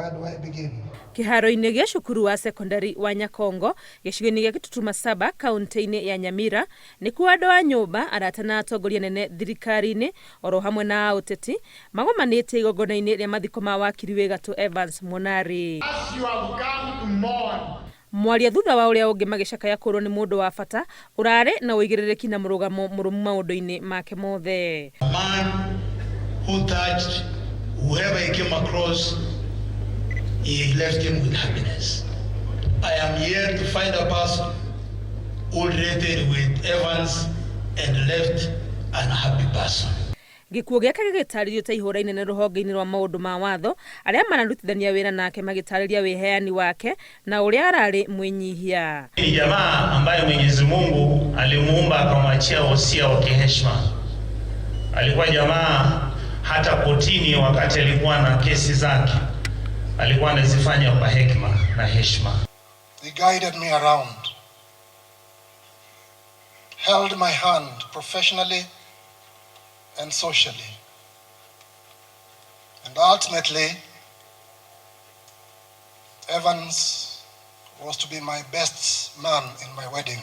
Where do I begin? Kĩharo-inĩ gĩa cukuru wa sekondari wa Nyakongo gĩcigo-inĩ gĩa Kitutu Masaba kaunti-inĩ ya Nyamira nĩkuo andũ a nyũmba, arata na atongoria anene thirikari-inĩ oro hamwe na a ũteti magomanĩte igongona-inĩ rĩa mathiko ma wakiri wĩ gatũ Evans Monari. As you have come to mourn. Mwaria thutha wa ũrĩa ũngĩ magĩcakaya kũrwo nĩ mũndũ wa bata ũrarĩ na ũigĩrĩrĩki na mũrũgamo mũrũmu maũndũ-inĩ make mothe. A man who touched whoever he came across, he left him with happiness. I am here to find a person who related with Evans and left an happy person. Gĩkuũ gĩake gĩgĩtarĩrio ta ihũra inene rũhonge-inĩ rwa maũndũ ma watho, arĩa manarutithania wĩra nake magĩtarĩria wĩheani wake na ũrĩa ararĩ mwĩnyihia. Ni jamaa ambaye Mwenyezi Mungu alimuumba akamwachia wosia wa kiheshima. Alikuwa jamaa hata kotini, wakati alikuwa na kesi zake alikuwa anazifanya kwa hekima na heshima. He guided me around, held my hand professionally and socially, and ultimately, Evans was to be my best man in my wedding.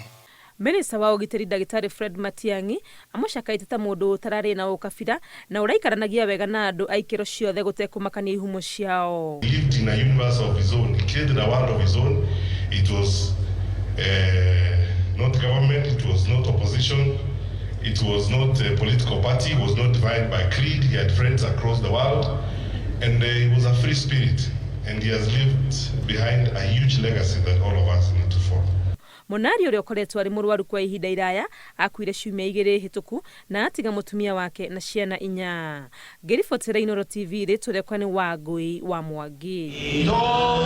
Minista wa ũgitĩri Ndagĩtarĩ Fred Matiang'i amũcakaĩte ta mũndũ ũtararĩ na ũkabira na ũraikaranagia wega na andũ a ikĩro ciothe gũtekũmakania ihumo ciao. He lived in a universe of his own. He created a world of his own. It was not government, it was not opposition, it was not a political party, he was not divided by creed. He had friends across the world, and he was a free spirit. And he has left behind a huge legacy that all of us need to follow. Monari ũrĩa ũkoretwo arĩ mũrwaru kwa ihinda iraya akuire ciumia igĩrĩ hĩtũku na atiga mũtumia wake na ciana inya. Ngĩribotera Inooro TV rĩtwa rĩakwa nĩ Wangũi wa Mwangi. Inooro.